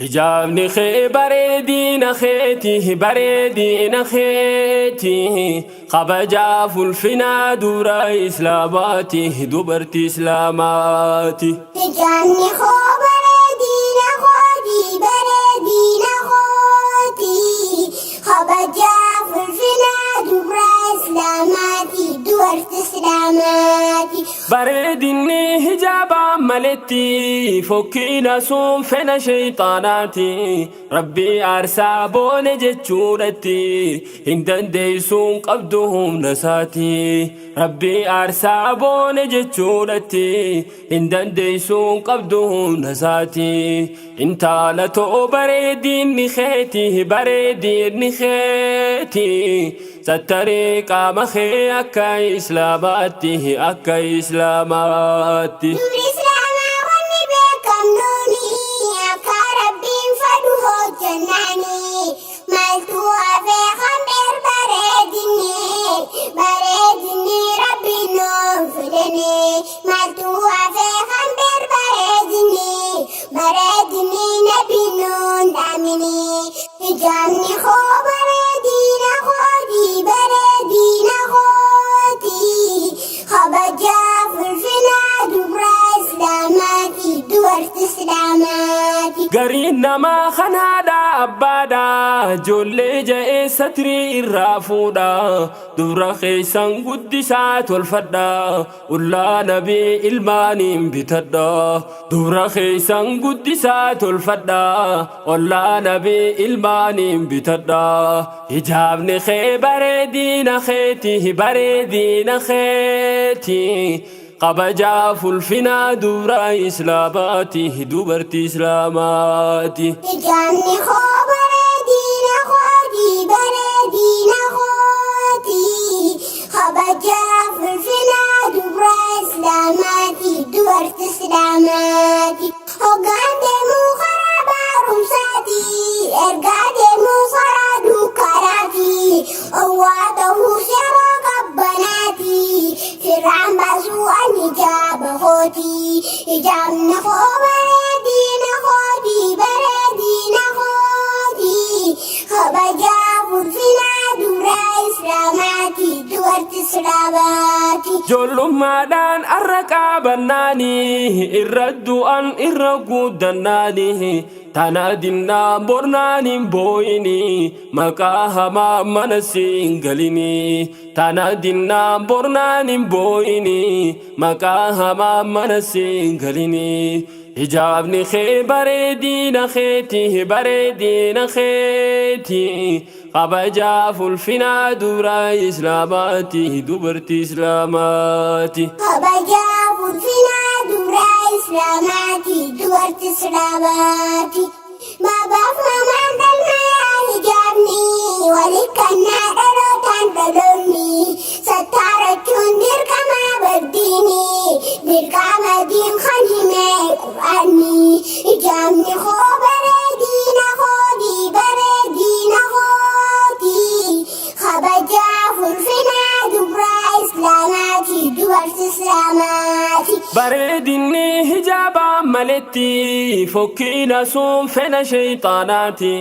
Hijaabni kee bareedina keeti, bareedina keeti, kabajaaf ulfinaa dura islaamaati, dubartii islaamaati. Hijaabni koo bareedina kooti, bareedina kooti, kabajaaf ulfinaa dubra islaamaati, dubartii islaamaati. Bareedinni hijaabaa maletti fokkina sun fedha shayxaanaati. Rabbii aarsaa boone jechuudhatti hin dandeessuun qabdu humna isaati. Rabbii aarsaa boone jechuudhatti hin dandeessuun qabdu humna isaati. Intala too bareedinni keeti, bareedinni keeti, sattaree qaama kee akka islaamaatti, akka islaamaatti. Dubri islaamaa wanni beekamnuuni akka Rabbiin fedhu hojjennaani. Maaltu hafee hambir bareedinni, bareedinni Rabbiin nuun fidini. Maaltu hafee hambir bareedinni, bareedinni Nabiin nuun dhaamini. Hijaabni koo bareedina kooti, bareedina kooti, kabajaaf ulfinaa dubra islaamaati, dubartii islaamaati. Gariin namaa kanaadha abbaadha, ijoollee ja'ee satrii irraa fuudha. Dubra keessan guddisaa tolfadha, ullaa nabii ilmaaniin bitadha. Dubra keessan guddisaa tolfadha, ollaa nabii ilmaaniin bitadha. Hijaabni kee bareedina keeti, bareedina keeti, kabajaaf ulfinaa dubra islaamaati, dubartii islaamaati. Hijaabni koo bareedina kooti, bareedina kooti, kabajaaf ulfinaa dubra islaamaati, dubartii islaamaati. Hoggaan deemuu karaa barumsaati, ergaa deemuu karaa dukkanaati, owwaa ta'uus yeroo qabbanaati, firraan baasuu ani hijaaba kooti. Hijaabni koo bareedina kooti, bareedina kooti, kabajaaf ulfinaa dubra islaamaati, dubartii islaamaati. Ijoollummaadhaan arra qaabannaanii irra du'an irra guddannaanii, tana dinnaa bornaan hin boo'ini, maqaa hamaa mana siin galini. Tana dinnaa bornaan hin boo'ini, maqaa hamaa mana siin galini. Hijaabni kee bareedina keeti, bareedina keeti, kabajaaf ulfinaa dubra islaamaati, dubartii islaamaati. Kabajaaf ulfinaa dubra islaamaati, dubartii islaamaati. Babaaf mamaan dhalmayaa hijaabni walikkannaa dhalootaan dhaloonni sattaarachuun dirqama baddiini, dirqama diin kan hime Qur'aanni. Hijaabni koo bareedina kooti, bareedina kooti, kabajaaf ulfinaa dubra islaamaati, dubartii islaamaati. Bareedinni hijaabaa maletti fokkina sun fedha shayxaanaati.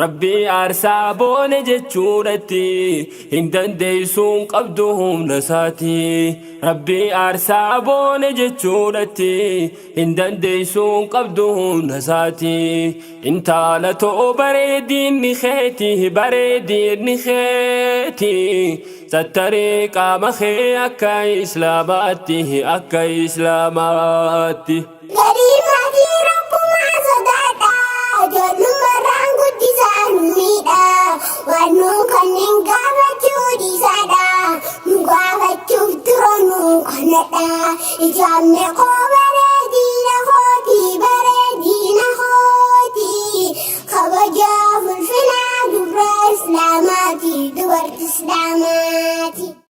Rabbii aarsaa boone jechuudhatti hin dandeessuun qabdu humna isaati. Rabbii aarsaa boone jechuudhatti hin dandeessuun qabdu humna isaati. Intala too bareedinni keeti, bareedinni keeti, sattaree qaama kee akka islaamaatti, akka islaamaatti. Garii maatii Rabbumaa sodaadha, ijoollummaarraan guddisaa nu miidha. Waan nuun kanneen gaafachuu dhiisaadha, nu gaafachuuf dura nu kanadha. Hijaabni koo